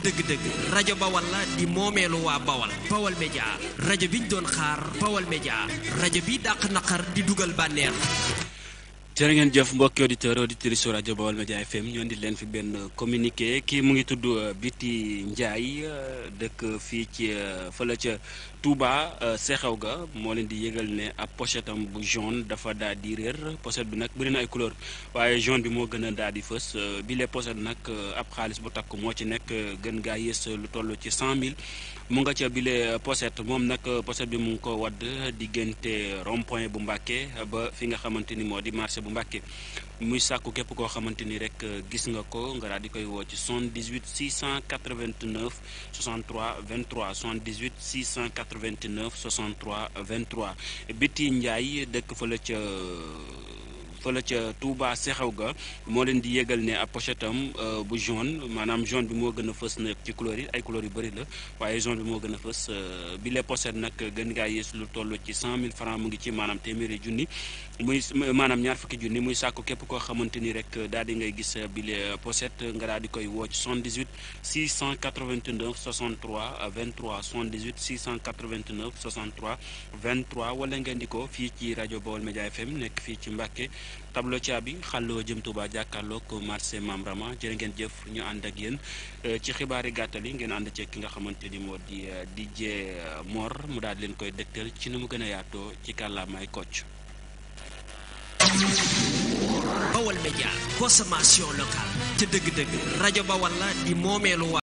dëgg-dëgg rajo Bawal la di moomeelu waa Bawal Bawal Média rajo biñ doon xaar Bawal Média rajo bi dàq naqar di dugal bànneex. jërë ngeen jëf mbokki auditrice su rajo Bawal Média FM ñu indi leen fi benn communiqué kii mu ngi tudd Biti Ndiaye dëkk fii ci fële ca Touba Sexew ga moo leen di yëgal ne ab pochette am bu jaune dafa daal di réer pochette bi nag bëri na ay couleur waaye jaune bi moo gën a daal di fës bi les pochette nag ab xaalis bu takk moo ci nekk gën gaa yées lu toll ci 100 000 mu nga ca bile pochette moom nag pochette bi mu ngi ko wadd diggante rond-point bu Mbàkke ba fi nga xamante ni moo di marché bu Mbàkke muy sàkku képp koo xamante ni rek gis nga ko nga daal di koy woo ci 78 689 63 23 78 689 63 23 Biti Ndiaye dëkk fële ca Touba Sexew ga moo leen di yëgal ne ab pochette am bu jaune maanaam jaune bi moo gën a fës nag ci couleur yi ay couleurs yu bëri la waaye jaune bi moo gën a fës bi les pochette nag gën ngaa yées lu toll ci 100 000 francs mu ngi ci maanaam téeméeri junni muy maanaam ñaar fukki junni muy sàkku képp koo xamante ni rek daal di ngay gis bi les pochette nga daal di koy woo ci 78 689 63 23 78 689 63 23 wala ngeen di ko fii ci rajo Bawal Média FM nekk fii ci Mbàkke tableau caabi xàlloo jëm Touba jàkkaarloog marché Mam Rama jërë ngeen jëf ñu ànd ak yéen ci xibaari gàttal yi ngeen ànd ci ki nga xamante ni moo di DJ Mor mu daal leen koy dëgtal ci nu mu gën a yaatoo ci kàllaamay Kocc. Bawal Média consommation locale ca dëgg-dëgg rajo Bawal la di moomeelu waa